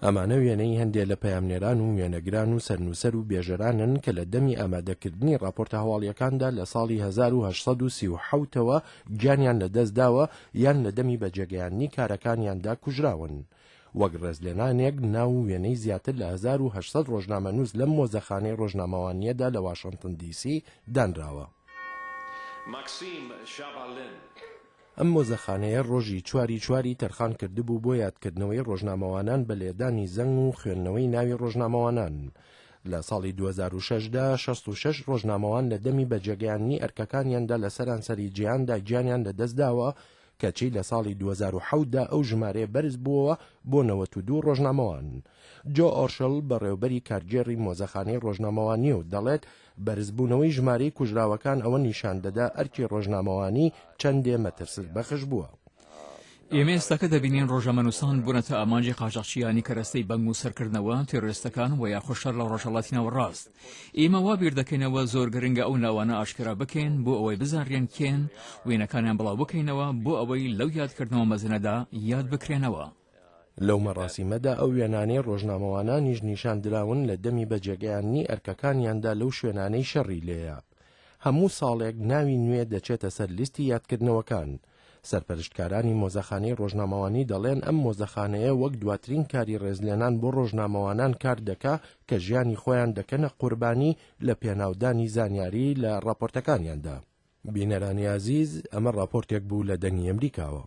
ئەمانە وێنەی هەندێ لە پەیامنێران و وێنەگران و سەرنووسەر و بێژەرانن کە لە دەمی ئامادەکردنی ڕاپۆرتە هەواڵییەکاندا لە ساڵی 1837 ەوە گیانیان لەدەست داوە یان لە دەمی بەجێگەیاندنی کارەکانیاندا کوژراون. وەک ڕێزلێنانێک ناو و وێنەی زیاتر لە 1800 ڕۆژنامەنووس لەم مۆزەخانەی ڕۆژنامەوانییەدا لە واشنتن دی سی دانراوە. ئەم مۆزەخانەیە ڕۆژی چواری چواری تەرخان کردبوو بۆ یادکردنەوەی ڕۆژنامەوانان بە لێدانی زەنگ و خوێندنەوەی ناوی ڕۆژنامەوانان. لە ساڵی 2006 دا 66 ڕۆژنامەوان لە دەمی بەجێگەیاندنی ئەرکەکانیاندا لە سەرانسەری جیهاندا گیانیان لەدەستداوە، کەچی لە ساڵی 2007 دا ئەو ژمارەیە بەرز بووەوە بۆ 92 ڕۆژنامەوان. جۆ ئۆرشڵ بەڕێوبەری کارگێڕی مۆزەخانەی ڕۆژنامەوانییە و دەڵێت بەرزبوونەوەی ژمارەی کوژراوەکان ئەوە نیشان دەدا ئەرکی ڕۆژنامەوانی چەندێ مەترسبەخش بووە. ئێمە ئێستاکە دەبینین ڕۆژنامەنووسان بوونەتە ئامانجی قاچاخچییانی کەرەستەی بەنگ و سەرکردنەوە، تیرۆریستەکان و یاخود شەڕ لە ڕۆژهەڵاتی ناوەڕاست. ئێمە وا بیر دەکەینەوە زۆر گرنگە ئەو ناوانە ئاشکرا بکەین بۆ ئەوەی بزانرێن کێن، وێنەکانیان بڵاو بکەینەوە بۆ ئەوەی لەو یادکردنەوە مەزنەدا یاد بکرێنەوە. لەو مەڕاسیمەدا ئەو وێنانەی ڕۆژنامەوانانیش نیشان دراون لە دەمی بەجێگەیاندنی ئەرکەکانیاندا لەو شوێنانەی شەڕی لێیە. هەموو ساڵێک ناوی نوێ دەچێتە سەر لیستی یادکردنەوەکان. سەرپەرشتکارانی مۆزەخانەی ڕۆژنامەوانی دەڵێن ئەم مۆزەخانەیە وەک دواترین کاری ڕێزلێنان بۆ ڕۆژنامەوانان کار دەکا کە ژیانی خۆیان دەکەنە قوربانی لە پێناودانی زانیاری لە ڕاپۆرتەکانیاندا. بینەرانی ئازیز ئەمە ڕاپۆرتێک بوو لە دەنگی ئەمریکاوە.